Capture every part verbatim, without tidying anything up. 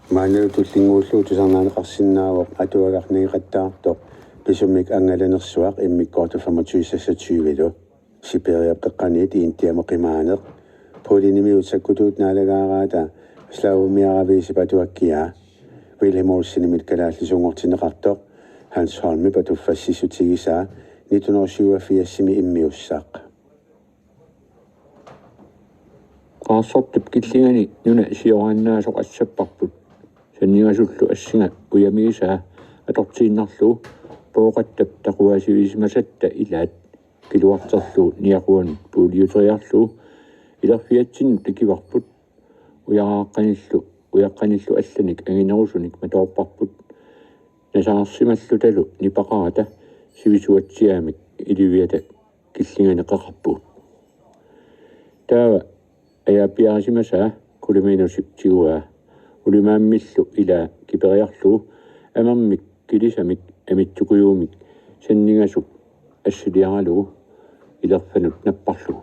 Maannalu tullinnguullugu tusarnaaneqarsinnaavoq atuagaq nangeqattaartoq pisumik angalanersuaq immikkoortoq femogtyve seksogtyve-lu. Sibiriap qeqqaniit Indiamut qimaaneq. Polenimiut sakkutuut naalagaaraata slalomimiaraviisip atuakkiaa. Vilhelm Olsenimit kalaallisuunngortinneqartoq Hans Holmip atuffassissutigisaa nitten hundrede og syvogfirsimi immiussaq. Qaarsortap killingani nuna sioraannaasoq assapparput. Sanningasullu assinga ujamigisaa atortiinnarlugu Pooqattap taquasivisimasatta ilaat kiluarterlugu niaquanut puuliuteriarlugu ilerfiatsinnut tikivarput. Ujaraqqanillu, ujaqqanillu allanik anginerusunik matoorparput. Nasaarsimallutalu nipaqarata sivisuatsiaamik iliviata killingani qeqarpugut. Taava ajaappiarisimasaa Kuluminusip tiguaa. Ulimaammillu ilaa kiperiarlugu amermik kilisamik amitsukujuumik sanningasuk assiliaralugu ilerfanut napparlugu.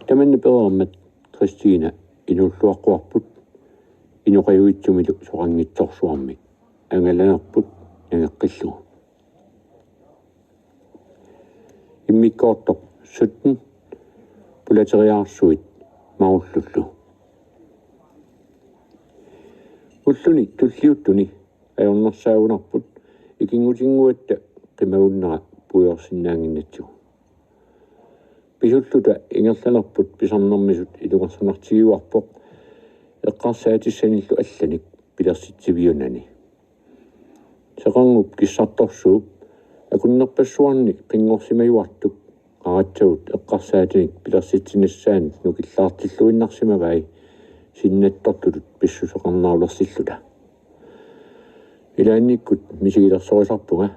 Tamanna pereermat Kristina inuulluaqquarput inoqajuitsumilu soqanngitsorsuarmik angalanerput nangeqqillugu. Immikkoortoq sytten, pulateriaarsuit marullullu. Ulluni tulliuttuni ajornersaagunarput ikinngutinnguatta qimagunnera puiorsinnaannginnatsigu. Pisulluta ingerlanerput pisarnermisut ilungersunartigiuarpoq eqqarsaatissanillu allanik pilersitsiviunani. Seqernup kissartorsuup akunnerpassuarni qinngorsimajuartup qaratsagut eqqarsaatinik pilersitsinissaanut nukillaartilluinnarsimavai sinnattortutut pissuseqarnerulersilluta. Ilaannikkut misigilersorisarpunga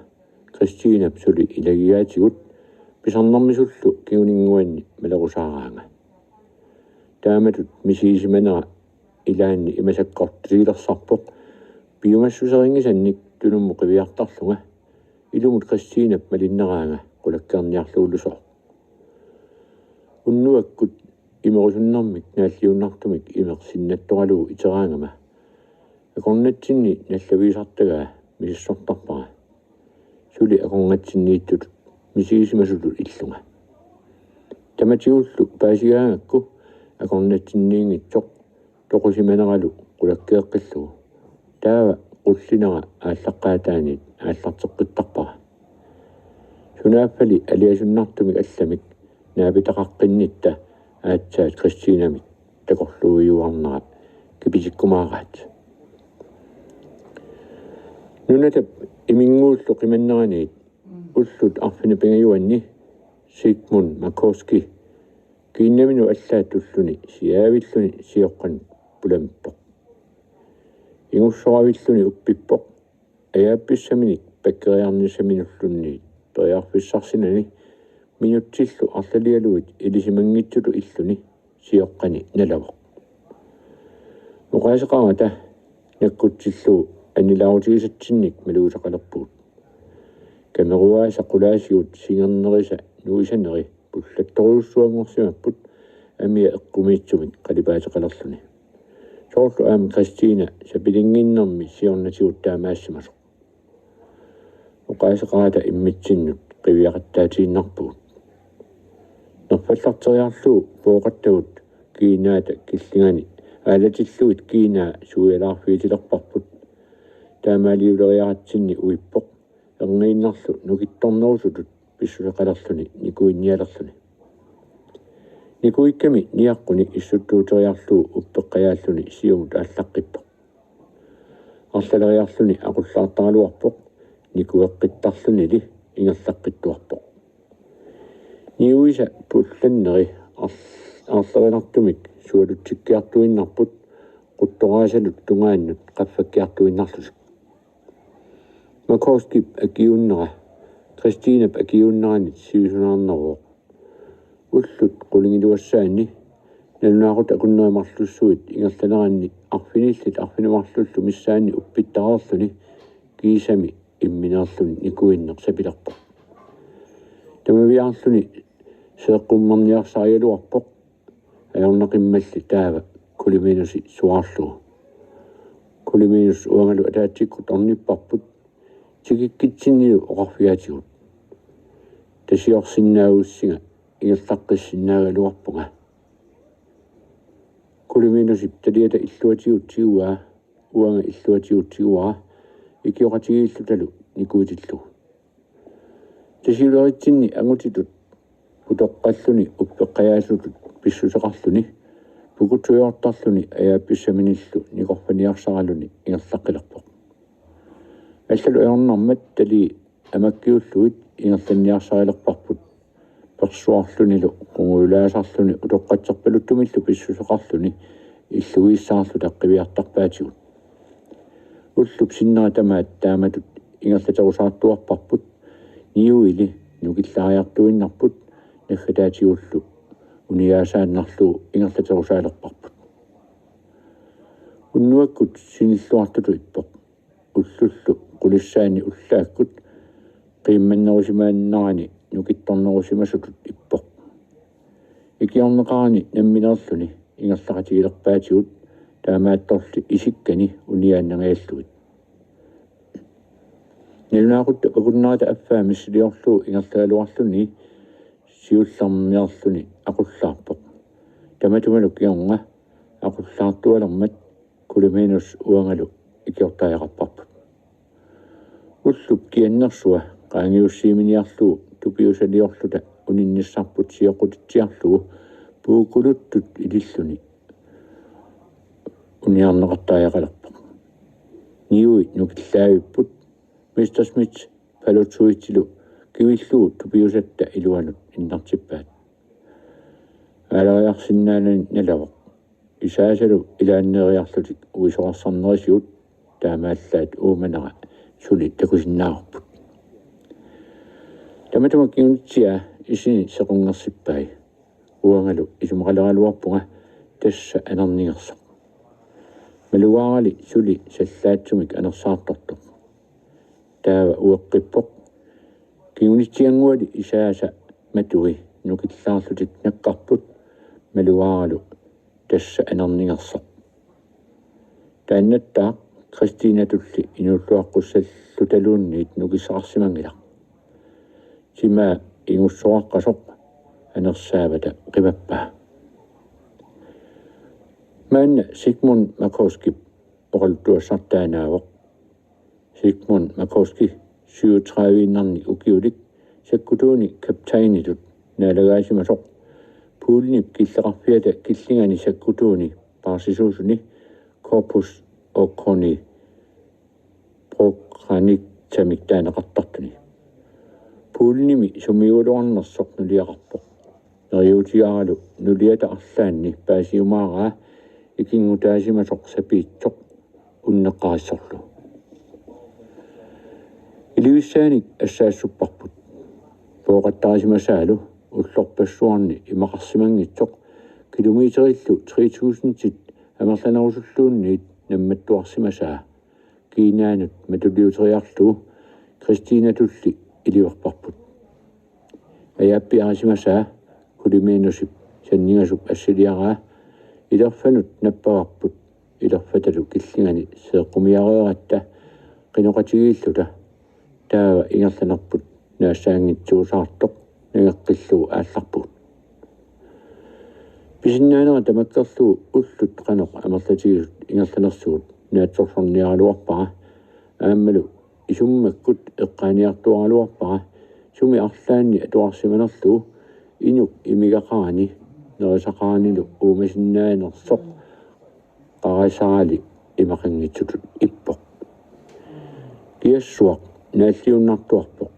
Kristinap suli ilagigaatigut pisarnermisullu kinguninnguanni malerusaaraanga. Taamatut misigisimanera ilaanni imasakkortutigilersarpoq piumassuserinngisannik tunummut qiviartarlunga ilumut Kristinap malinneraanga qulakkeerniarlugulusooq. Unnuakkut imerusunnermik naalliunnartumik imeq sinnattoralugu iteraangama akornatsinni nallavigisartagaa misissortarpara. Suli akornatsinniittutut misigisimasutut illunga. Tamatigullu paasigaangakku akornatsinniinngitsoq toqusimaneralu qulakkeeqqillugu. Taava qullinera aallaqqaataaniit aallarteqqittarpara. Sunaaffali aliasunnartumik allamik naapitaqaqqinnitta aatsaat Kristinamik takorluuiuarnera kipitikkumaaraat. Nunatap iminnguullu qimanneraniit ullut arfineq-pingajuanni Sigmund Makovsky kiinnaminut allaat ulluni siaavilluni sioqqanut pulamippoq. Ingussoravilluni uppippoq. Ajaappissaminik pakkeriarnissaminulluunniit periarfissarsinani minutsillu arlalialuit ilisimanngitsutut illuni sioqqani nalavoq. Oqaaseqarata nakkutsillugu annilaarutigisatsinnik malugisaqalerpugut. Kameruaasa qulaasigut singernerisa nuisaneri pullattorujussuanngorsimapput amia eqqumiitsumik qalipaateqalerluni. Soorlu aamma Kristina sapilinnginnermi siornatigut taamaassimasoq. Oqaaseqarata immitsinnut qiviaqattaatiinnarpugut. Nerfallarteriarlugu pooqattagut kiinaata killingani aalatillugit kiinaa suialaarfigitilerparput. Taamaaliuleriaratsinni uippoq. Erniinnarlu nukittornerusutut pissuseqalerluni nikuinnialerluni. Nikuikkami niaqquni issuttuuteriarlugu uppeqqajaalluni siumut aallaqqippoq. Arlaleriarluni aqullaartaraluarpoq nikueqqittarlunili ingerlaqqittuarpoq. Niuisa pullanneri arl-, arlerinartumik sualutsikkiartuinnarput quttoraasalu tungaannut qaffakkiartuinnarlutik. Makovskip akiuunnera Kristinap akiuunneranit sivisunaarneruvoq. Ullut qulingiluassaanni nalunaaqutaq akunneri marlussuit ingerlaneranni arfinillit arfineq-marlullu missaanni uppittareerluni kiisami immineerluni nikuinneq sapilerpoq. Tamaviaarluni seeqqummerniarsarigaluarpoq. Ajornaqimmalli taava Kuliminusi suaarlugu: Kuliminus uangalu ataatsikkut ornipparput tikikkitsinnilu oqarfigaatigut: Tasiorsinnaagussinga ingerlaqqissinnaagaluarpunga. Kuliminusip taliata illuatigut tiguaa, uanga illuatigut tiguara, ikioqatigiillutalu nikuitillugu. Tasiuleritsinni angutitut putoqqalluni uppeqqajaallutut pissuseqarluni, pukutsujoortarluni ajaappissaminillu nikorfaniarsaraluni ingerlaqqilerpoq. Allalu ajornarmat talii amakkiullugit ingerlanniarsarilerparput. Persuarlunilu qungujulaasarluni utoqqatserpaluttumillu pissuseqarluni illugiissaarluta qiviartarpaatigut. Ullup sinnera tamaat taamatut ingerlaterusaartuarparput. Niuili nukillaariartuinnarput, naggataatigullu uniaasaannarlugu ingerlaterusaalerparput. Unnuakkut sinilluartutut ippoq. Ullullu qulissaani ullaakkut qiimmannerusimaannarani nukittornerusimasutut ippoq. Ikiorneqarani nammineerluni ingerlaqatigilerpaatigut, taamaattorli isikkani uniaannangajallugit. Nalunaaquttup akunnerata affaa missiliorlugu ingerlagaluarluni siullermeerluni aqullaarpoq. Tamatumalu kingorna aqullaartualermat Kuliminus uangalu ikiortariaqarparput. Ullup kiannersua qaangiussiiminiarlugu tupiusaliorluta uninnissarput sioqqutitsiarlugu puukuluttut ililluni uniarneqartariaqalerpoq. Niui nukillaavipput. Mister Smith Palutsuitsilu kivillugu tupiusatta iluanut innartippaat. Aalariarsinnaanani nalavoq. Isaasalu ilaanneeriarlutik uisoqarsaarnerisigut, taamaallaat uumanera suli takusinnaavarput. Tamatuma kingunitsiaa isini sequnngersippai. Uangalu isumaqaleraluarpunga tassa anernigersoq. Malugaarali suli sallaatsumik anersaartortoq. Taava ueqqippoq. Kingunitsiannguali isaasa matui nukillaarlutik nakkarput, malugaaralu tassa anernigersoq. Taannattaaq Kristinatulli inuulluaqqussallutaluunniit nukissaqarsimanngilaq. Timaa ingussoraqqasoq anersaavata qimappaa. Maanna Sigmund Makowskip oqaluttuassartaa naavoq. Sigmund Makowski syvogtredive-innarni ukiulik sakkutuuni kaptajnitut naalagaasimasoq Polenip killeqarfiata killingani sakkutuuni paarsisuusuni Corpus Occoni Progranicamik taaneqartartuni. Polenimi sumiugaluarnersoq nuliaqarpoq. Neriuutigaaralu nuliata arlaanni paasiumaaraa ikinngutaasimasoq sapiitsoq unneqqarissorlu. Ilivissaanik assaassupparput. Pooqattarisimasaalu ullorpassuarni imaqarsimanngitsoq kilometerillu tre tusindit amerlanerusulluunniit nammattuarsimasaa Kiinaanut matuliuteriarlugu Kristinatulli ilivarparput. Ajaappiarisimasaa Kuliminusip sanningasup assiliaraa ilerfanut nappavarput, ilerfatalu killingani seeqqumiareeratta qinoqatigiilluta taava ingerlanerput naassaanngitsuusaartoq nangeqqillugu aallarpugut. Pisinnaanera tamakkerlugu ullut qanoq amerlatigisut ingerlanersugut naatsorsorniaraluarpara aammalu isummakkut eqqaaniartuaraluarpara sumi arlaanni atuarsimanerlugu inuk imigaqarani nerisaqaranilu uumasinnaanersoq qarisarali imaqanngitsutut ippoq. Kiassuaq naalliunnartuarpoq.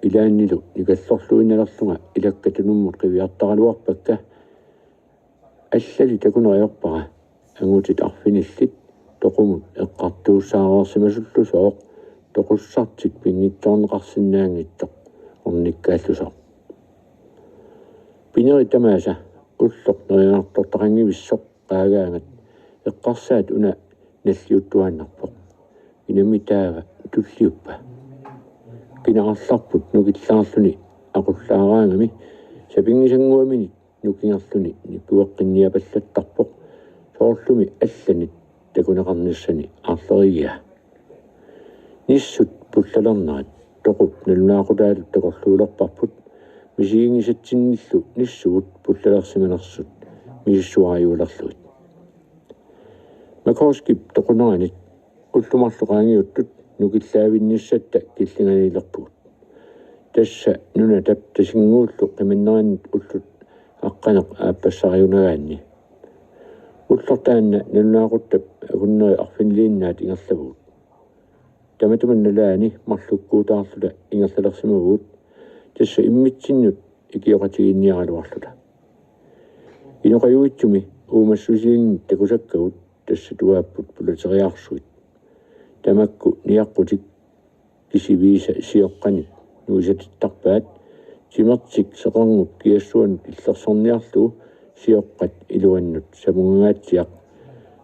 Ilaannilu nikallorluinnalerlunga ilakka tunummut qiviartaraluarpakka. Allali takuneriarpara angutit arfinillit toqumut eqqartuussaareersimasullusooq toqussartik pinngitsoorneqarsinnaanngitsoq ornikkaallusooq. Pinerit tamaasa ulloq neriartortaqanngivissoq qaagaangat eqqarsaat una nalliuttuaannarpoq. Inami taava tulliuppa? Kina arlarput nukillaarluni aqullaaraangami sapinngisannguaminik nukingerluni nipueqqinniapallattarpoq soorlumi allanit takuneqarnissani aarlerigigaa. Nissut pullalernerat toqup nalunaaqutaalu takorluulerparput, misiginngisatsinnillu nissuvut pullalersimanersut misissuariulerlugit. Makovskip toquneranit ullut marluk qaangiuttut nukillaavinnissatta killinganiilerpugut. Tassa nunatap Tasinnguullu qimannerannit ullut aqqaneq aappassariunagaanni. Ulloq taanna nalunaaquttap akunneri arfiniliinnaat ingerlavugut. Tamatuma nalaani marlukkuutaarluta ingerlalersimavugut, tassa immitsinnut ikioqatigiinniaraluarluta. Inoqajuitsumi uumassusilinnik takusakkagut tassa tuaapput pulateriaarsuit. Tamakku niaqqutik kisiviisa sioqqanik nuisatittarpaat, timertik seqernup kiassuanut illersorniarlugu sioqqat iluannut samungangaatsiaq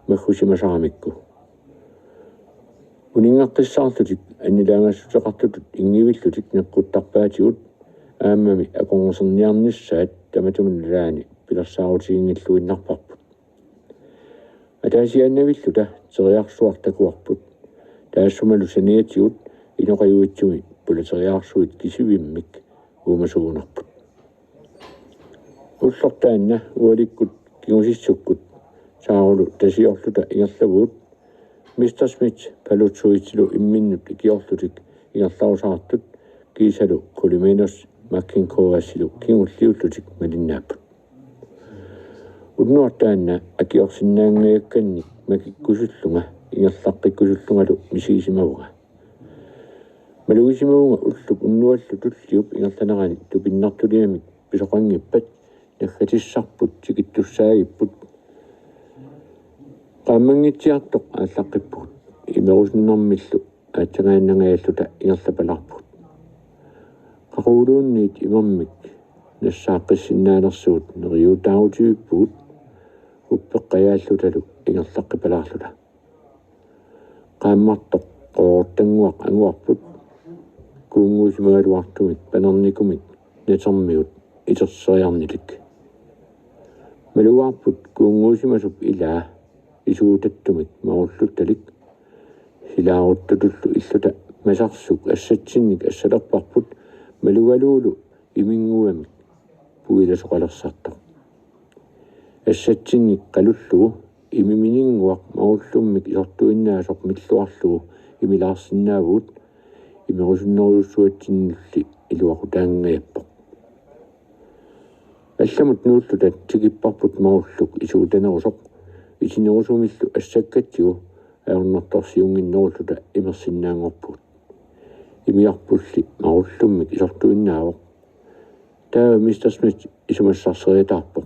maggusimasaramikku. Uninngaqqissaarlutik annilaangassuteqartutut inngivillutik nakkuttarpaatigut aammami akornuserniarnissaat tamatuma nalaani pilersaarutiginngilluinnarparput. Ataasiaannavilluta teriarsuaq takuarput. Taassumalu saniatigut inoqajuitsumi pulateriaarsuit kisivimmik uumasuugunarput. Ulloq taanna ualikkut kingusissukkut Saarulu Tasiorluta ingerlavugut, Messerschmitt Palutsuitilu imminnut ikiorlutik ingerlarusaartut kiisalu Kolemenos Makkenkovasilu kingulliullutik malinnaapput. Unnuaq taanna akiorsinnaanngajakkannik makikkusullunga ingerlaqqikkusullungalu misigisimavunga. Malugisimavunga ullup unnuallu tulliup ingerlanerani tupinnartuliamik pisoqanngippat naggatissarput tikittussaagipput. Qaammanngitsiartoq aallaqqippugut. Imerusunnermillu aatsagaannangajalluta ingerlapalaarpugut. Qaquguluunniit imermik nassaaqqissinnaannersugut neriuutaarutigiippugut uppeqqajaallutalu ingerlaqqipalaarluta. Qaammartoq qoorortannguaq anguarput, kuunnguusimagaluartumik panernikumik natermigut iterseriarnilik. Malugaarput kuunnguusimasup ilaa isuutattumik marulluttalik. Silaaruttutullu illuta masarsuk assatsinnik assalerparput malugaluulu iminnguamik puilasoqalersartoq. Assatsinnik qalullugu imimininnguaq marullummik isortuinnaasoq milluarlugu imilaarsinnaavugut, imerusunnerujussuatsinnulli iluaqutaanngajappoq. Allamut nuulluta tikipparput marulluk isuutanerusoq, itinerusumillu assakkatsigu ajornartorsiunnginnerulluta imersinnaanngorpugut. Imigarpulli marullummik isortuinnaavoq. Taava Messerschmitt isumassarseriataarpoq.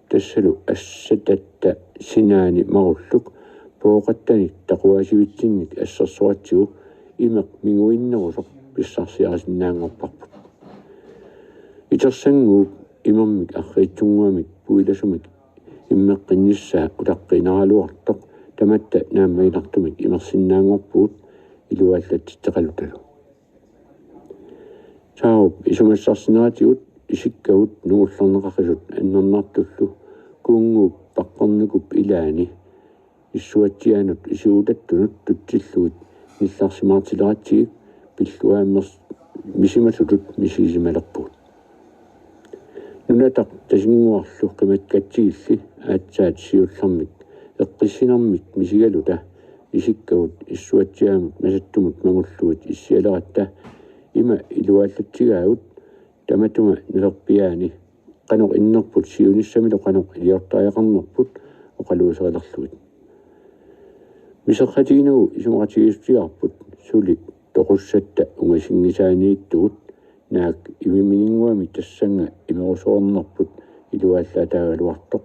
Tassalu assatatta sinaani marulluk pooqattanik taquasivitsinnik assersoratsigu imeq minguinnerusoq pissarsiarisinnaanngorparput. Itersannguup imermik arriitsunnguamik puilasumik immeqqinnissaa utaqqiinaraluartoq tamatta naammaginartumik imersinnaanngorpugut iluaallatsitseqalutalu. Saarup isumassarsineratigut isikkagut nungullerneqaqisut annernartullu kuunnguup paqqornikup ilaani issuatsiaanut isuutattunut tutsillugit nillarsimaartileratsigik pilluaammer-, misimasutut misigisimalerpugut. Nunataq Tasinnguarlu qimakkatsigilli aatsaat siullermik eqqissinermik misigaluta isikkagut issuatsiaamut masattumut mangullugit issialeratta ima iluaallatsigaagut tamatuma nalerpiaani qanoq innerput siunissamilu qanoq iliortariaqarnerput oqaluuserilerlugit. Miserratiginagu isumaqatigiissutigaarput suli toqussatta ungasinngisaaniittugut naak imimininnguamik tassannga imerusoornerput iluaallaataagaluartoq.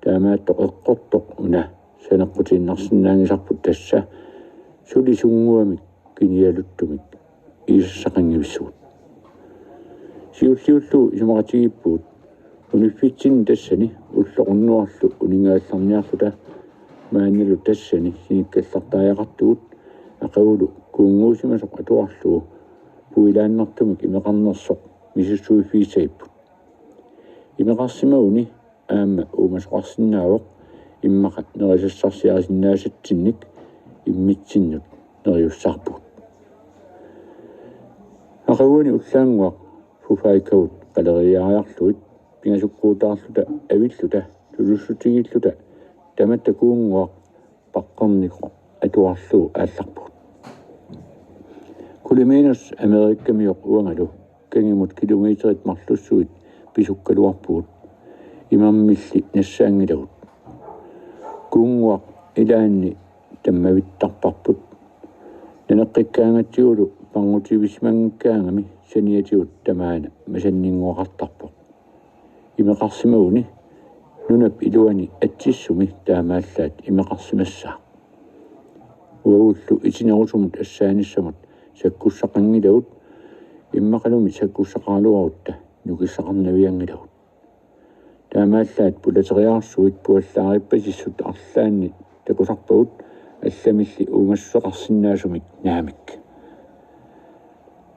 Taamaattoq eqqortoq una saneqqutiinnarsinnaanngisarput tassa suli sunnguamik kinialuttumik iisassaqanngivissugut. Siulliullugu isumaqatigiippugut uniffitsinni tassani ulloq unnuarlu uninngaallarniarluta maannalu tassani sinikkallartariaqartugut aqagulu kuunnguusimasoq atuarlugu puilaannartumik imeqarnersoq misissuiffigissagipput. Imeqarsimaguni aamma uumasoqarsinnaavoq immaqa nerisassarsiarisinnaasatsinnik immitsinnut neriussaarpugut. Aqaguani ullaannguaq Fufaikavut qaleriaariarlugit pingasukkuutaarluta avilluta tulussutigiilluta tamatta kuunnguaq paqqarnikoq atuarlugu aallarpugut. Kuliminus Amerikamioq uangalu kangimut kilometerit marlussuit pisukkaluarpugut, imermilli nassaanngilagut. Kuunnguaq ilaanni tammavittarparput. Naneqqikkaangatsigulu pangutivisimanngikkaangami saniatigut tamaana masanninnguaqartarpoq. Imeqarsimaguni nunap iluani atsissumi taamaallaat imeqarsimassaaq. Uagullu itinerusumut assaanissamut sakkussaqanngilagut, immaqalumi sakkussaqaraluarutta nukissaqarnavianngilagut. Taamaallaat pulateriaarsuit puallaarippasissut arlaanni takusarpagut allamilli uumassuseqarsinnaasumik naamik.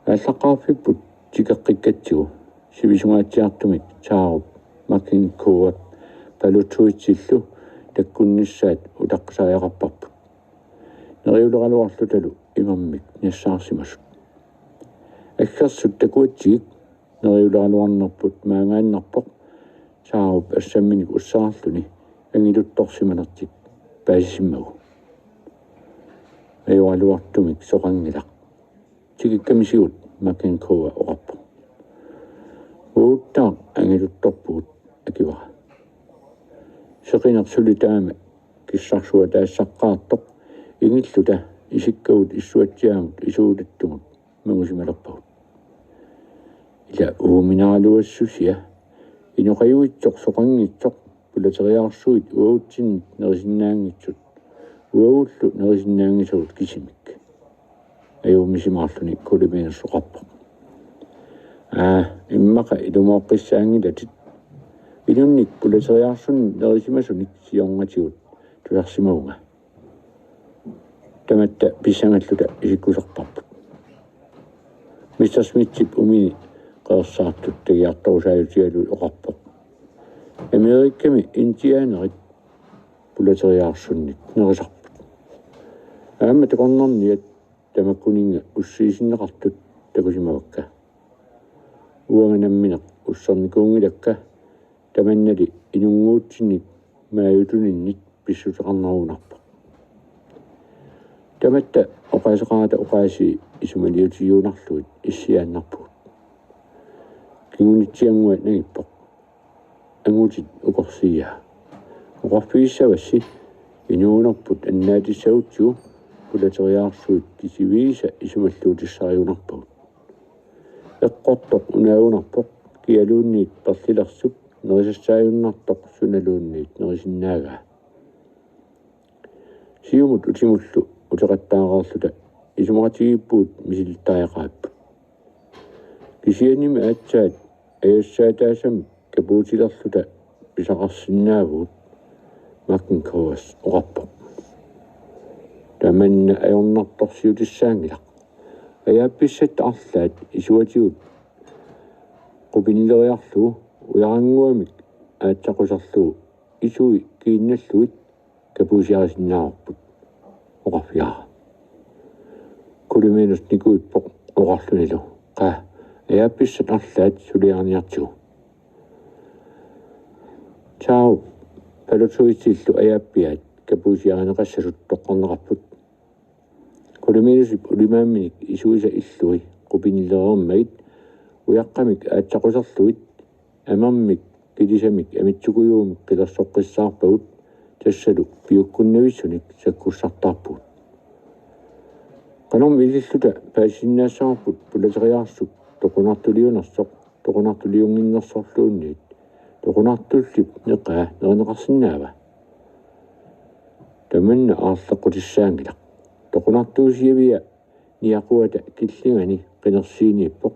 Aallaqqaarfipput tikeqqikkatsigu sivisungaatsiartumik Taarup Makin Koa Palutuitsillu takkunnissaat utaqqisariaqarparput. Neriuleraluarlutalu imermik nassaarsimasut. Aggersut takuatsigik neriuleraluarnerput maangaannarpoq Taarup assamminik ussaarluni angiluttorsimanertik paasisimmagu. Ajoraluartumik soqanngilaq. Tikikkamisigut, Makin Koa oqarpoq. Uaguttaaq angiluttorpugut, akivara. Seqineq suli taama kissarsuataassaqqaartoq ingilluta isikkagut issuatsiaamut isuutattumut mangusimalerpagut. Ila uuminaraluassusia, inoqajuitsoq soqanngitsoq pulateriaarsuit uagutsinnit nerisinnaanngitsut, uagullu nerisinnaanngisagut kisimik, ajuumisimaarluni Kuliminus oqarpoq. Aa, immaqa ilumooqqissaanngilatit. Inunnik pulateriaarsunik nerisimasunik siornatigut tusarsimavunga. Tamatta pissangalluta isikkusarparput. Mister Smithip umini qeersaartut tagiartorusaajutigalugit oqarpoq: Amerikami indianerit pulateriaarsunnik nerisarput. Aamma takornarniat tamakkuninnga ussiisinneqartut takusimavakka. Uanga nammineq ussernikuunngilakka, tamannali inunnguutsinnik maajutuninnit pissuteqarnerugunarpoq. Tamatta oqaaseqarata oqaasii isumaliutigigunarlugit issiaannarpugut. Kingunitsiannguaq nangippoq: Angutit ukorsiiaa. Oqarfigissavassi inuunerput annaatissagutsigu pulateriaarsuit kisiviisa isumalluutissarigunarpagut. Eqqortoq unaagunarpoq kialuunniit perlilersup nerisassaajunnaartoq sunaluunniit nerisinnaagaa. Siumut utimullu uteqattaareerluta isumaqatigiippugut misilittariaqarput. Kisiannimi aatsaat ajassaataasami kapuutilerluta pisaqarsinnaavugut, Makin Koas oqarpoq. Tamanna ajornartorsiutissaanngilaq. Ajaappissatta arlaat isuatigut qupinileriarlugu ujarannguamik aatsaquserlugu isui kiinnallugit kapuusiarisinnaavarput, oqarfigaara. Kuliminus nikuippoq oqarlunilu: Qaa, ajaappissat arlaat suliariniartigu. Taarup Palutuitsillu ajaappiaat kapuusiarineqassasut toqqarneqarput. Kuliminusip ulimaamminik isuisa illui qupinilereermagit ujaqqamik aatsaquserlugit amermik kilisamik amitsukujuumik qilersoqqissaarpagut, tassalu piukkunnavissunik sakkussartaarpugut. Qanormi ililluta paasisinnaassavarput pulateriaarsuk toqunartuliunersoq toqunartuliunnginnersorluunniit? Toqunartullip neqaa nerineqarsinnaava? Tamanna aarleqqutissaanngilaq. Toqunartuusiavia niaquata killingani qinersiiniippoq.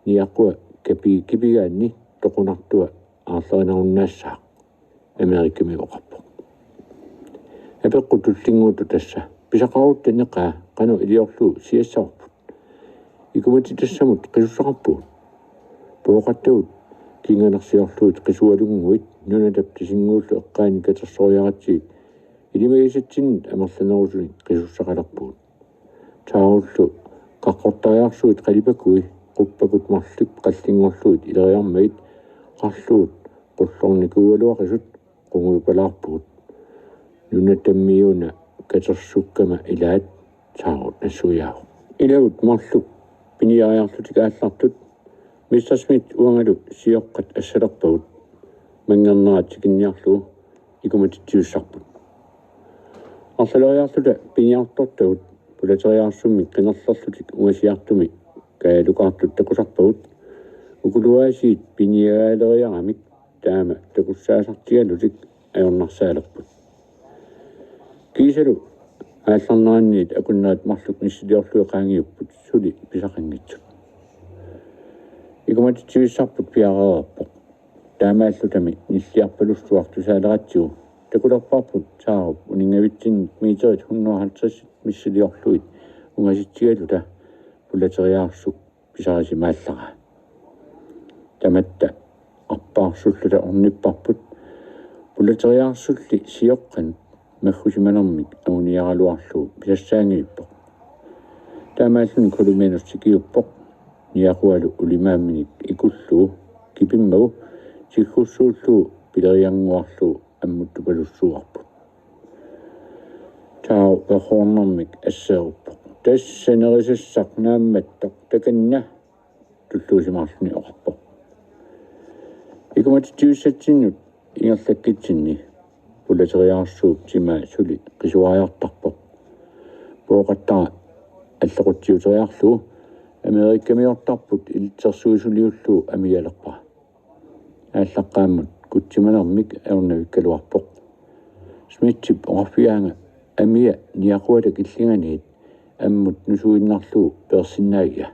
Niaqua kapi-, kipigaanni toqunartua aarlerinarunnaassaaq, Amerikami oqarpoq. Apeqqut tullinnguuttoq tassa: Pisaqarutta neqaa qanoq iliorlugu siassavarput? Ikumatitassamut qisussaqarpugut. Pooqattagut kinganersiorlugit qisualunnguit Nunatap Tasinnguullu eqqaani katersoriaratsigit ilimagisatsinnut amerlanerusunik qisussaqalerpugut. Taarullu qaqqortariarsuit qalipakui quppakut marluk qallinngorlugit ileriarmagit qarlugut qullornikuugaluaqisut qungujupalaarpugut. Nunatamiuna katersukkama ilaat Taarut nassuiaavoq. Ilagut marluk piniariarlutik aallartut Mister Smith uangalu sioqqat assalerpagut manngernerat tikinniarlugu ikumatitsiussarput. Arlaleriarluta piniartortagut pulateriaarsummik qinerlerlutik ungasiartumi kajalukaartut takusarpagut. Ukuluaasiit piniagaaleriaramik taama takussaasartigalutik ajornarsaalerput. Kiisalu aallarneranniit akunnerit marluk nissiliorlugit qaangiupput suli pisaqanngitsut. Ikumatitsiussarput piareerpoq. Taamaallutami nilliarpalussuaq tusaaleratsigu takulerparput Taarup uninngavitsinnik meterit hundrede og halvtreds missiliorlugit ungasitsigaluta pulateriaarsuk pisarisimaallaraa. Tamatta arpaarsulluta ornipparput pulateriaarsulli sioqqanut maggusimanermik anguniaraluarlugu pisassaanngivippoq. Taamaalluni Kulumianus tikiuppoq niaqualu ulimaamminik ikullugu kipimmagu tiggussuullugu pileriannguarlugu ammuttupalussuuarput. Taaruk hornermik asseeruppoq: Tassa nerisassaq naammattoq, takanna! Tulluusimaarluni oqarpoq. Ikumatitsiussatsinnut ingerlakkitsinni pulateriaarsuup timaa suli qisuariartarpoq. Pooqattara allequtsiuteriarlugu Amerikamiortarput ilitsersuisuliullugu amialerpara. Aallaqqaammut kutsimanermik ajornavikkaluarpoq. Smithip oqarfigaanga amia niaquata killinganiit ammut nusuinnarlugu peersinnaagiga.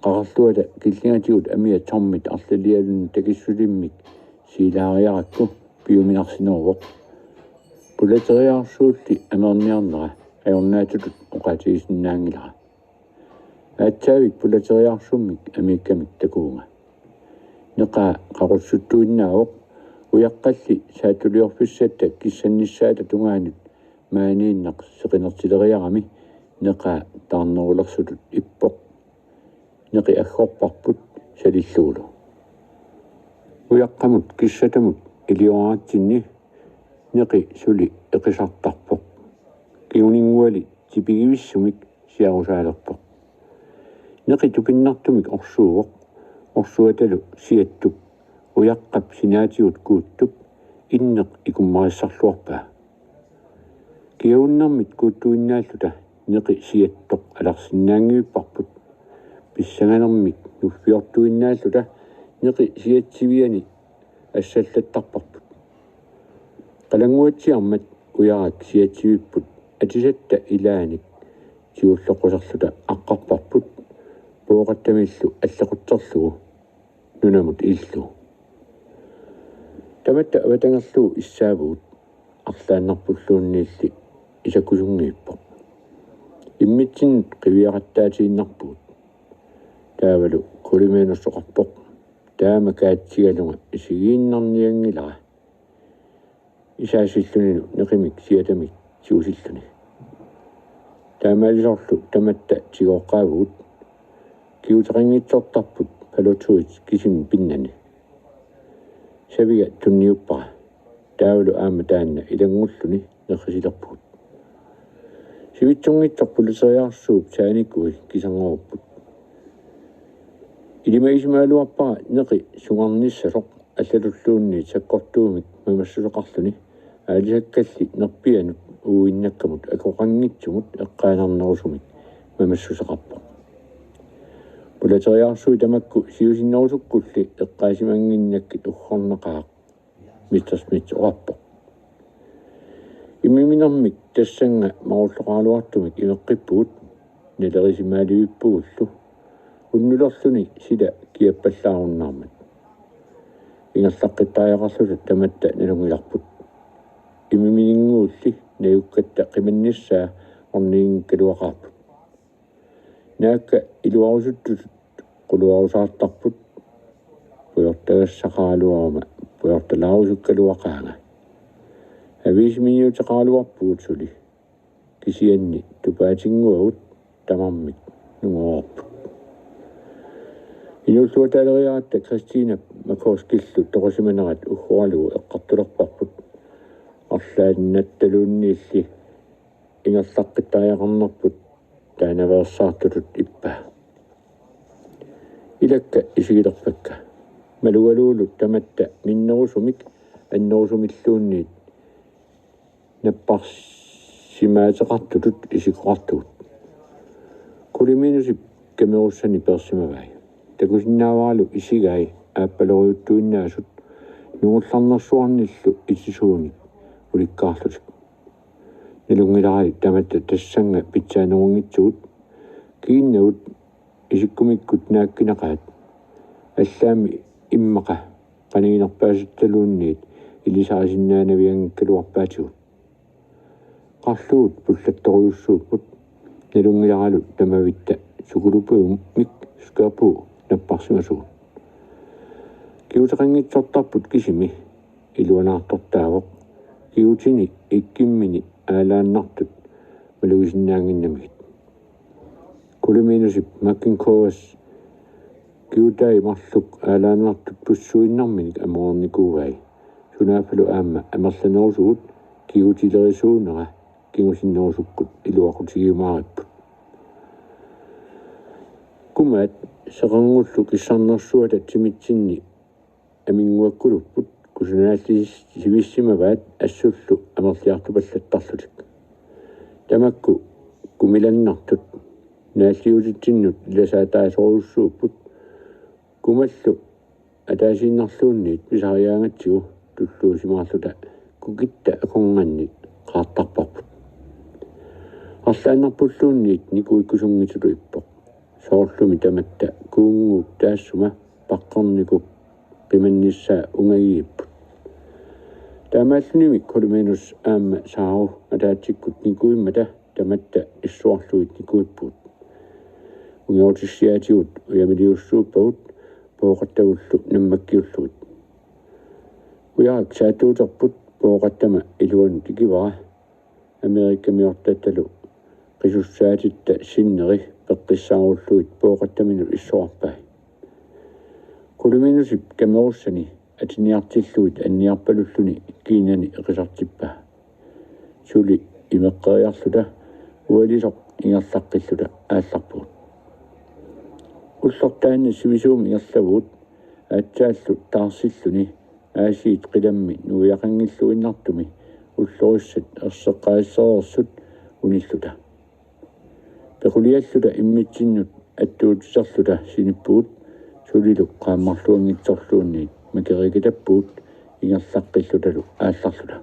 Qaqorluata killingatigut amia Tommit arlalialunni takissulimmik siilaariarakku piuminarsineruvoq. Pulateriaarsuulli amerniarnera ajornaatitut oqaatigisinnaanngilara. Aatsaavik pulateriaarsummik amiikkamik takuunga. Neqaa qaqussuttuinnaavoq, ujaqqalli saattuliorfissatta kissannissaata tungaanut maaniinnaq seqinertileriarami neqaa taarnerulersutut ippoq. Neqi aggorparput salillugulu. Ujaqqamut kissatamut ilioraaratsinni neqi suli eqisartarpoq. Kinguninnguali tipigivissumik siarusaalerpoq. Neqi tupinnartumik orsuuvoq. Orsuatalu siattup ujaqqap sinaatigut kuuttup inneq ikummarissarluarpaa. Kiagunnermit kuuttuinnaalluta neqi siattoq alarsinnaanngivipparput. Pissanganermik nuffiortuinnaalluta neqi siatsiviani assallattarparput. Qalannguatsiarmat ujarak siatsivipput atisatta ilaanik tigulleqquserluta aqqarparput pooqattamillu allequtserlugu nunamut illugu. Tamatta avatangerlugu issaavugut, arlaannarpulluunniilli isakusunngiippoq. Immitsinnut qiviaqattaatiinnarpugut. Taavalu Kulumianus oqarpoq: Taama kaatsigalunga isigiinnarnianngilara. Isaasilluninu neqimik siatamik tigusilluni. Taamaalisorlu tamatta tigooqqaavugut. Kiguteqanngitsortarput Palotuit kisimi pinnani. Saviga tunniuppara. Taavalu aamma taanna ilanngulluni nerrisilerpugut. Sivitsunngitsoq pulateriaarsuup saanikui kisangorupput. Ilimagisimagaluarpara neqi sungarnissasoq allatulluunniit sakkortuumik mamassuseqarluni aalisakkalli nerpianut uuinnakkamut akoqanngitsumut eqqaanarnerusumik mamassuseqarpoq. Pulateriaarsui tamakku siusinnerusukkulli eqqaasimannginnakkit uggornaqaaq, Mister Smith oqarpoq. Immiminermik tassannga marulloqaraluartumik imeqqippugut, nalerisimalivippugullu unnulerluni sila kiappallaarunnaarmat. Ingerlaqqittariaqarluta tamatta nalunngilarput. Immimininnguulli najukkatta qimannissaa orniginngikkaluaqaarput. Naakka iluarusuttutut quluarusaartarput, pujortagassaqaraluaruma pujortalaarusukkaluaqaanga. Aviisiminiuteqaraluarpugut suli. Kisianni tupaatinnguagut tamarmik nungoorput. Inuulluataaleriaratta Christina Makoskillu toqusimanerat uggoralugu eqqartulerparput. Arlaannattaluunniilli ingerlaqqittariaqarnerput taanaveersaartutut ippaa. Ilakka isigilerpakka. Malugaluulu tamatta minnerusumik annerusumilluunniit napparsimaateqartutut isikkoqartugut. Kuliminusip kamerussani peersimavai. Takusinnaavaralu isigai aappalorujuttuinnaasut nungullarnersuarnillu itisuunik ulikkaarlutik. Nalunngilarali tamatta tassannga pitsaanerunngitsugut, kiinnavut isikkumikkut naakkinaqaat. Allaammi immaqa qaniginerpaasattaluunniit ilisarisinnaanavianngikkaluarpaatigut. Qarlugut pullattorujussuupput, nalunngilaralu tamavitta sukulupiummik Skirbo napparsimasugut. Kiguteqanngitsortarput kisimi iluanaartortaavoq kigutini ikkimmini aalaannartut malugisinnaannginnamigit. Kuliminusip Makin Koas kigutai marluk aalaannartut pussuinnarminik amoornikuugai. Sunaaffalu aamma amerlanerusugut kigutilerisuunera kingusinnerusukkut iluaqutigiumaaripput. Kumaat seqerngullu kissarnersuata timitsinni aminnguakkulupput kusanaallisivissisimavat assullu amerliartupallattarlutik. Tamakku kumilannartut naalliuutitsinnut ilasaataasorujussuupput. Kumallu ataasiinnarluunniit pisariaangatsigu tulluusimaarluta kukitta akornanni qaartarparput. Arlaannarpulluunniit nikuikkusunngitsutut ippoq. Soorlumi tamatta kuunnguup taassuma paqqernikup qimannissaa ungagigipput. Taamaallunimi Kuliminus aamma Saaru ataatsikkut nikuimmata tamatta issuarlugit nikuippugut. Ungerutissiaatigut ujamiliussuuppagut pooqattagullu nammakkiullugit. Ujarak saattuuterput pooqattama iluanut tikivara. Amerikamiortattalu qisussaatitta sinneri peqqissaarullugit pooqattaminut issuarpai. Kuliminusip kamerussani atiniartillugit anniarpalulluni kiinani eqisartippaa. Suli imeqqeriarluta ualisoq ingerlaqqilluta aallarpugut. Ullortaanna sivisuumik ingerlavugut aatsaallu taarsilluni aasiit qilammi nuiaqanngilluinnartumi ullorissat erseqqaassereersut unilluta. Pequlialluta immitsinnut attuutiterluta sinippugut sulilu qaammarluanngitsorluunniit makeriikitappugut ingerlaqqillutalu aallarluta.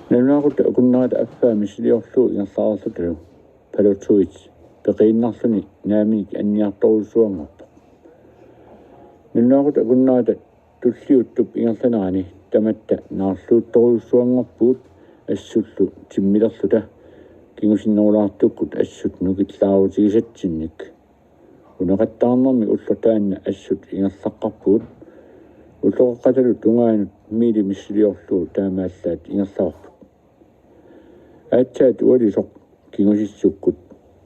Nalunaaqutaq akunnerata affaa missiliorlugu ingerlareerlutalu Pallutuit peqiinnarluni naaminik anniartorujussuanngorpoq. Nalunaaqutaq akunnerata tulliuttup ingerlanerani tamatta naarluuttorujussuanngorpugut assullu timmilerluta kingusinnerulaartukkut assut nukillaarutigisatsinnik. Uneqattaarnermi ullortaanna assut ingerlaqqaarpugut. Ulloqeqqatalu tungaanut miili missiliorlugu taamaallaat ingerlaarput. Aatsaat ualisoq kingusissukkut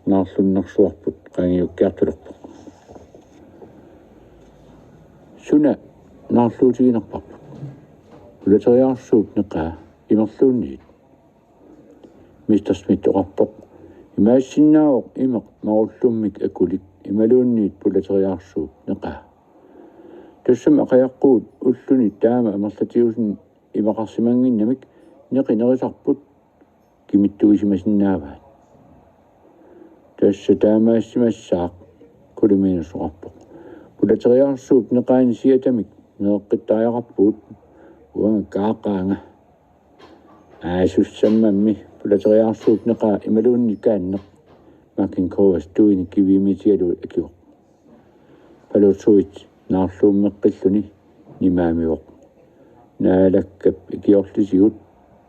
naarlunnersuarput qaangiukkiartulerpoq. Suna naarluutiginerparput? Pulateriaarsuup neqaa imerluunniit? Mister Smith oqarpoq: Imaassinnaavoq imeq marullummik akulik imaluunniit pulateriaarsuup neqaa. Tassami aqajaqqugut ulluni taama amerlatiusunni imaqarsimannginnamik neqi nerisarput kimittugisimasinnaavaat. Tassa taamaassimassaaq, Kuliminus oqarpoq. Pulateriaarsuup neqaani siatamik nereqqittariaqarpugut uanga kaaqaanga. Aasussammammi pulateriaarsuup neqaa imaluunniit kaanneq, Makin Koas tuini kiviimitigalugu akivoq. Pallutuit naarluummeqqilluni nimaamivoq. Naalakkap ikiorlisigut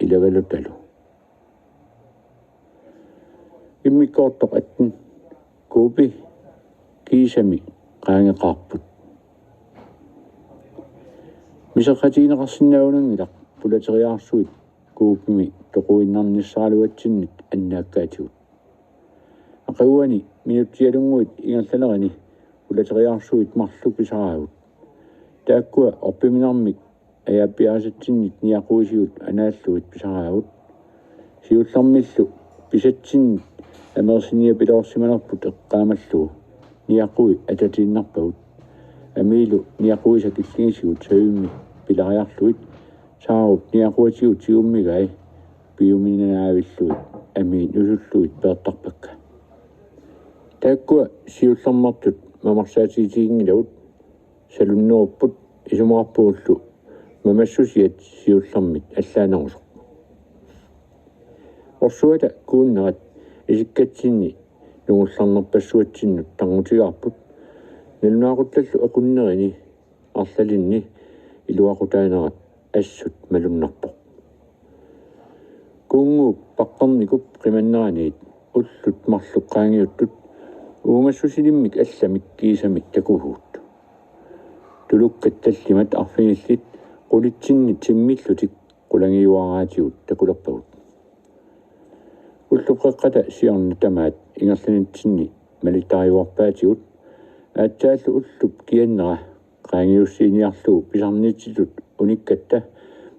ilagalutalu. Immikkoortoq atten kuupi kiisami qaangeqaarput. Miseqqatigineqarsinnaanngilaq pulateriaarsuit kuupimi toquinnarnissaraluatsinnit annaakkaatigut. Aqaguani minutsialunnguit ingerlanerini pulateriaarsuit marluk pisaraagut. Taakkua orpiminarmik ajaappiarisatsinnit niaquisigut anaallugit pisaraagut. Siullermillu pisatsinnit amersiniapiloorsimanerput eqqaamallugu niaqui atatiinnarpagut. Amiilu niaquisa killingisigut savimmik pilariarlugit saarup niaquatigut tigummigai piuminanaavillugit amiit nusullugit peertarpakka. Taakkua siullermertut mamarsaatiginngilagut. Salunnerupput isumaqarpugullu mamassusiat siullermit allaanerusoq. Orsuata kuunnerat isikkatsinni nungullarnerpassuatsinnut tarnutigaarput. Nalunaaquttallu akunnerini arlalinni iluaqutaanerat assut malunnarpoq. Kuunnguup paqqarnikup qimanneraniit ullut marluk qaangiuttut uumassusilimmik allamik kiisami takuvugut. Tulukkat tallimat arfinillit qulitsinnit timmillutik qulangiuaraatigut takulerpagut. Ullup qeqqata siorna tamaat ingerlanitsinni malittariuarpaatigut. Aatsaallu ullup kiannera qaangiussiiniarlugu pisarnitsitut unikkatta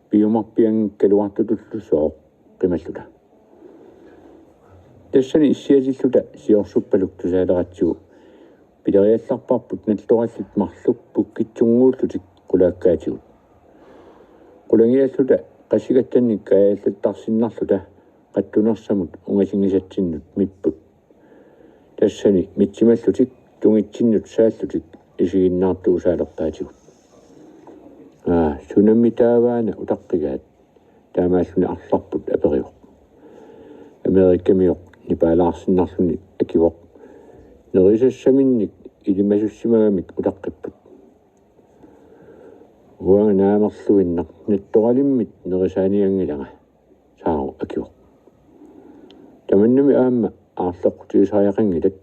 piumarpianngikkaluartutullu sooq qimalluta. Tassani issiatilluta siorsuppaluk tusaaleratsigu pileriallarparput nattorallit marluk pukkitsunnguullutik qulaakkaatigut. Qulangialluta qassigattannik kaajallattarsinnarluta qattunersamut ungasinngisatsinnut mipput. Tassani mitsimallutik tungitsinnut saallutik isiginnaartuusaalerpaatigut. Aa, sunammi taavaana utaqqigaat? Taamaalluni arlarput aperivoq. Amerikamioq nipaalaarsinnarluni akivoq. Nerisassaminnik ilimasussimagamik utaqqipput. Uanga naamerluinnaq nattoralimmit nerisaanianngilanga, Saaru akivoq. Tamannami aamma aarleqqutigisariaqanngilat,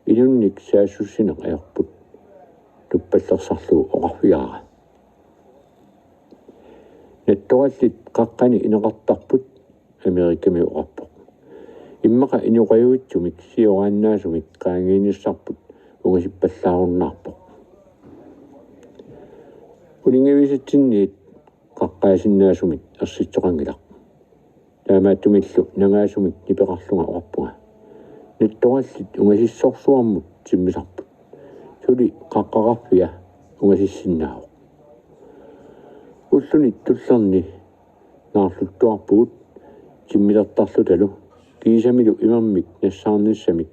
inunnik saassussineq ajorput, tuppallersarlugu oqarfigaara. Nattorallit qaqqani ineqartarput, Amerikami oqarpoq. Immaqa inoqajuitsumik sioraannaasumik qaangiinissarput ungasippallaarunnaarpoq. Uninngavisatsinniit qaqqaasinnaasumik ersitsoqanngilaq. Taamaattumillu nangaasumik nipeqarlunga oqarpunga: Nattorallit ungasissorsuarmut timmisarput. Suli qaqqaqarfia ungasissinnaavoq. Ulluni tullerni naarluttuarpugut timmilertarlutalu kiisamilu imermik nassaarnissamik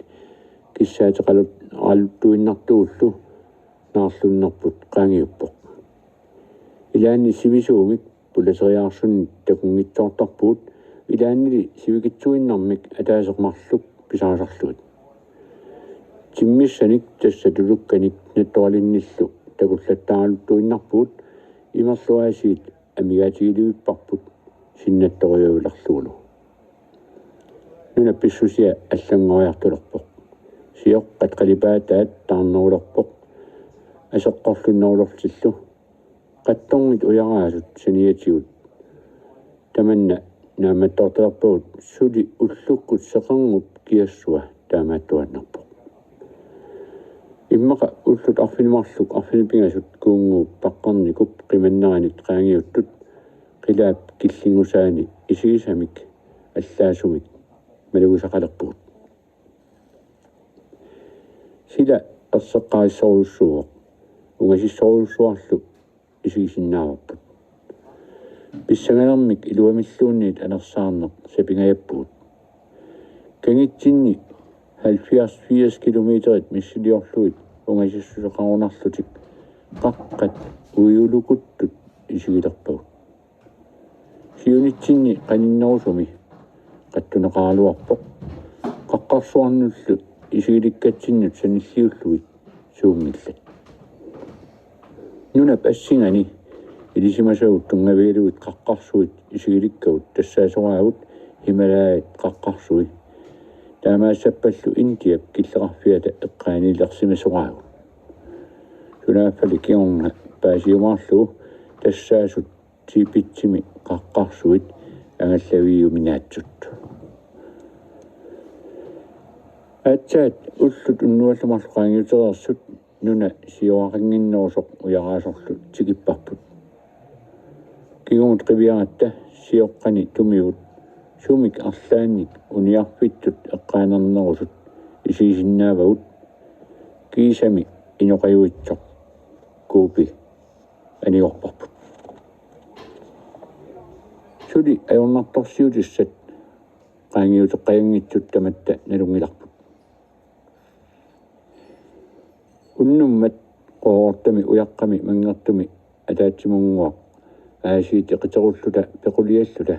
kissaateqalut-, -qaluttuinnartugullu naarlunnerput qaangiuppoq. Ilaanni sivisuumik pulateriaarsunnit takunngitsoortarpugut, ilaannili sivikitsuinnarmik ataaseq marluk pisarisarlugit. Timmissanik tassa tulukkanik nattoralinnillu takullattaaraluttuinnarpugut, imerluaasiit amigaatigilivipparput sinnattorujulerlugulu. Nunap pissusia allanngoriartulerpoq. Sioqqat qalipaataat taarnerulerpoq aseqqorlunnerulertillu. Qattorngit ujaraasut saniatigut tamanna naammattoortalerpagut suli ullukkut seqerngup kiassua taamaattuaannarpoq. Immaqa ullut arfineq-marluk arfineq-pingasut kuunnguup paqqarnikup qimanneranit qaangiuttut qilaap killinngusaani isigisamik allaasumik malugisaqalerpugut. Sila erseqqarissorujussuuvoq, ungasissorujussuarlu isigisinnaavarput. Pissanganermik iluamilluunniit anersaarneq sapingajappugut. Kangitsinni halvfjerds firs kilometerit missiliorlugit ungasissuseqarunarlutik qaqqat uiulukuttut isigilerpagut. Siunitsinni qaninnerusumi qattuneqaraluarpoq. Qaqqarsuarnullu isigilikkatsinnut sanilliullugit suunngillat. Nunap assingani ilisimasagut tunngavigalugit qaqqarsuit isigilikkavut tassaasoraagut Himalajat qaqqarsui. Taamaassappallu Indiap killeqarfiata eqqaaniilersimasoraagut. Sunaaffali kingorna paasiumaarlugu tassaasut Tibetimi qaqqarsuit angallavigiuminaatsut. Aatsaat ullut unnuallu marluk qaangiutereersut nuna sioqaqannginnerusoq ujaraasorlu tikipparput. Kingumut qiviaratta sioqqani tumigut sumik arlaannik uniarfittut eqqaanernerusut isigisinnaavagut, kiisami inoqajuitsoq kuupi anigorparput. Suli ajornartorsiutissat qaangiuteqqajanngitsut tamatta nalunngilarput. Unnummat Qoorortami ujaqqami manngertumi ataatsimunnguaq aasiit eqiterulluta pequlialluta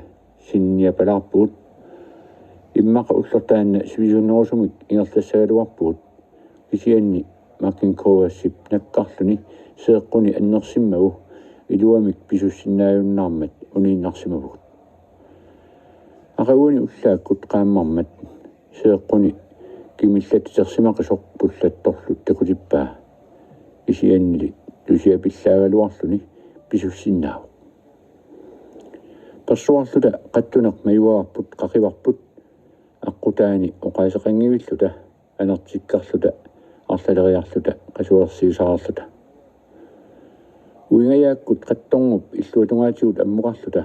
sinniapalaarpugut. Immaqa ulloq taanna sivisunerusumik ingerlassagaluarpugut, kisianni Markin Kovatsip nakkarluni seeqquni annersimmagu iluamik pisussinnaajunnaarmat uniinnarsimavugut. Aqaguani ullaakkut qaammarmat seeqquni kimillattitersimaqisoq pullattorlu takutippaa, kisiannili tusiapillaagaluarluni pisussinnaavoq. Persuarluta qattuneq majuagarput qaqivarput aqqutaani oqaaseqanngivilluta anertikkarluta arlaleriarluta qasuersiisaarluta. Uingajaakkut qattorngup illuatungaatigut ammukarluta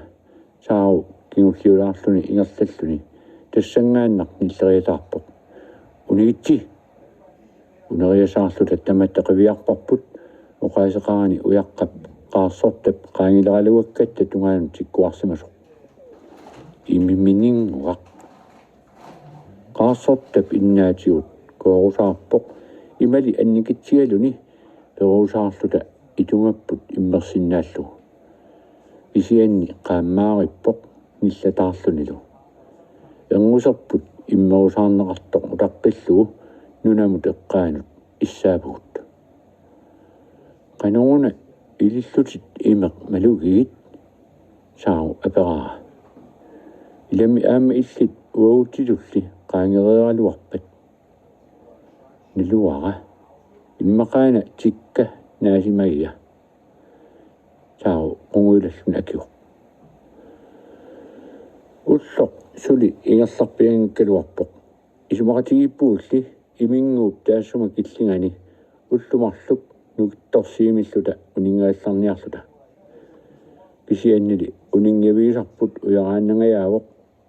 Saaru kingulliulaarluni ingerlalluni tassanngaannaq nilleriataarpoq: "Unigitsi!" Uneriasaarluta tamatta qiviarparput oqaaseqarani ujaqqap Qaarsortap qaangileraluakkatta tungaanut tikkuarsimasoq: "Imimininnguaq." Qaarsortap innaatigut koorusaarpoq imali annikitsigaluni peruusaarluta itumapput immersinnaallugu. Kisianni qaammaarippoq nillataarlunilu. Ernguserput immerusaarneqartoq utaqqillugu nunamut eqqaanut issaavugut. "Qanoruna ilillutit imeq malugigit?" Saaru aperaara. "Ilami aamma illit uagutsitulli qaangereeraluarpat." "Naluara. Immaqaana tikka naasimagiga," Saaru qungujulalluni akivoq. Ulloq suli ingerlarpianngikkaluarpoq. Isumaqatigiippuulli iminnguup taassuma killingani ullut marluk nukittorsiimilluta uninngagallarniarluta. Kisiannili uninngavigisarput ujaraannangajaavoq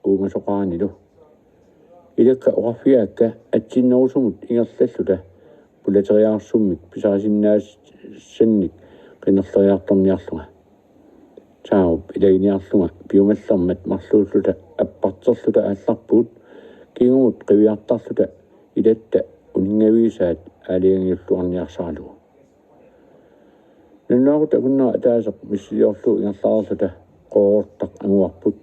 uumasoqaranilu. Ilakka oqarfigaakka atsinnerusumut ingerlalluta pulateriaarsummik pisarisinnaassannik qinerleriartorniarlunga. Saarup ilaginiarlunga piumallermat marluulluta apparterluta aallarpugut kingumut qiviartarluta ilatta uninngavigisaat aalajangiulluarniarsaralugu. Nalunaaqutaq akunnera ataaseq missiliorlugu ingerlareerluta Qoorortaq anguarput.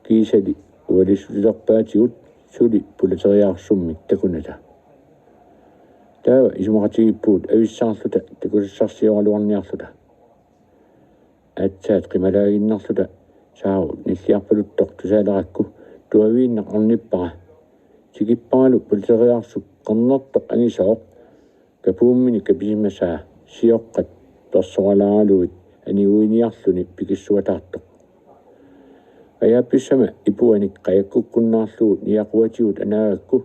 Kiisali ualissutilerpaatigut suli pulateriaarsummik takunata. Taava isumaqatigiippugut avissaarluta takusassarsioraluarniarluta. Aatsaat qimalaaginnarluta Saaru nilliarpaluttoq tusaalerakku tuaviinnaq ornippara. Tikipparalu pulateriaarsup qernertoq angisooq kapuummini kapisimasaa sioqqat persoralaaraluit aniguiniarluni pikissuataartoq. Ajaappissama ipuanik qajakkukkunnaarlugu niaquatigut anaagakku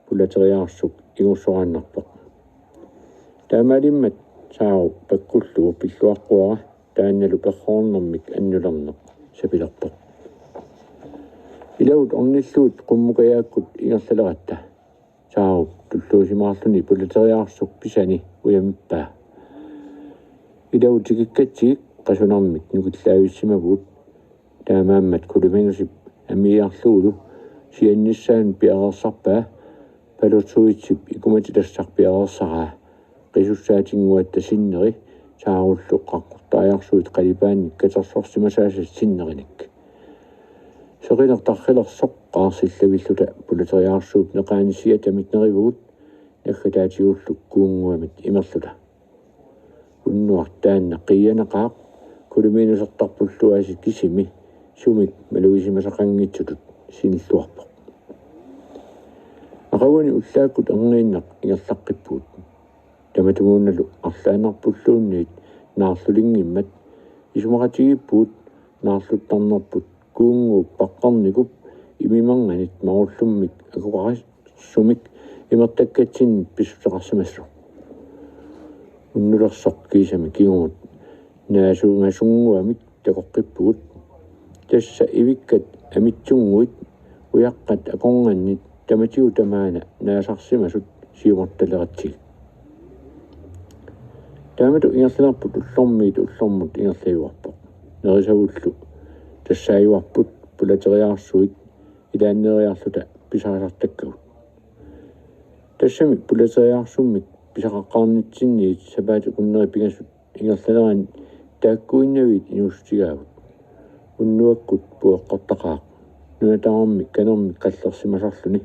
pulateriaarsuk igussoraannarpoq. Taamaalimmat Saaru pakkullugu pilluaqquara taannalu perroornermik annulerneq sapilerpoq. Ilavut ornillugit qummukajaakkut ingerlaleratta Saarup tulluusimaarluni pulateriaarsuk pisani ujamippaa. Ilavut tikikkatsigik qasunarmik nukillaavissimavugut. Taamaammat Kuluminusip amiiarlugulu siannissaanut piareersarpaa, Palutsuitsip ikumatilassaq piareersaraa, qisussaatinguatta sinneri Saarullu qaqqortariarsuit qalipaannik katersorsimasaasat sinnerinik. Seqineq tarrilersoq qaarsillavilluta pulateriaarsuup neqaani siatamik nerivugut naggataatigullu kuunnguamit imerluta. Unnuaq taanna qiianaqaaq Kuluminusertarpullu aasiit kisimi sumik malugisimasaqanngitsutut sinilluarpoq. Aqaguani ullaakkut erniinnaq ingerlaqqippugut. Tamatumuunalu arlaannarpulluunniit naarlulinngimmat Isumaqatigiippugut naarluttarnerput kuunnguup paqqarnikup imimanganit marullummik akuqarissumik imertakkatsinnit pissuteqarsimassasoq. Unnulersoq kiisami kingumut naasuungasunnguamik takoqqippugut. Tassa ivikkat amitsunnguit ujaqqat akornannit tamatigut tamaana naasarsimasut siumortaleratsigit. Taamatut ingerlalerput ullormiit ullormut ingerlajuarpoq. Nerisavullu tassaajuarput pulateriaarsuit ilaanneeriarluta pisarisartakkagut. Tassami pulateriaarsummik pisaqaqqaarnitsinniit sapaatip akunneri pingasut ingerlaneranni taakkuinnaviit inuussutigaagut. Unnuakkut pueqqortaqaaq. Nunataarmi kanermik qallersimasarluni.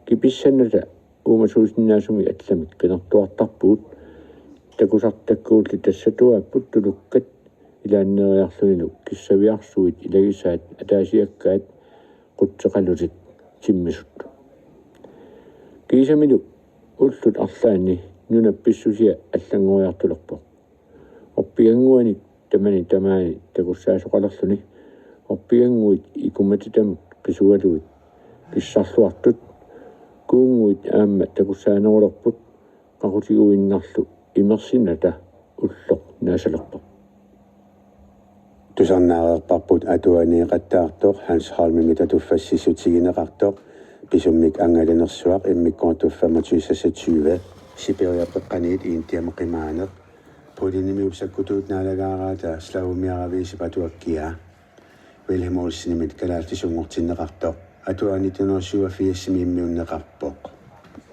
Kipissannata uumasuusinnaasumik allamik qinertuartarpugut. Takusartakkagulli tassatuaapput tulukkat ilaanneeriarlunilu kissaviarsuit ilagisaat ataasiakkaat qutseqalutit timmisut. Kiisamilu ullut arlaanni nunap pissusia allanngoriartulerpoq. Orpigannguanik tamani tamaani takussaasoqalerluni orpigannguit ikumatitamik qisugalugit kissarluartut kuunnguit aamma takussaanerulerput qaqutiguinnarlu imersinnata ulloq naasalerpoq. Tusarnaareerparput atuagaqattaartoq Hans Holmimit atuffassissutigineqartoq, pisummik angalanersuaq immikkoortoq femogtyve seksogtyve, Sibiriapeqqaniit Indiami qimaaneq, Polenimiup sakkutuut naalagaaraata Slavumiaraviisip atuakkiaa, Vilhelm Olsenimit kalaallisut sunngortinneqartoq, atuagaq nitten hundrede syvogfirsimi immiunneqarpoq.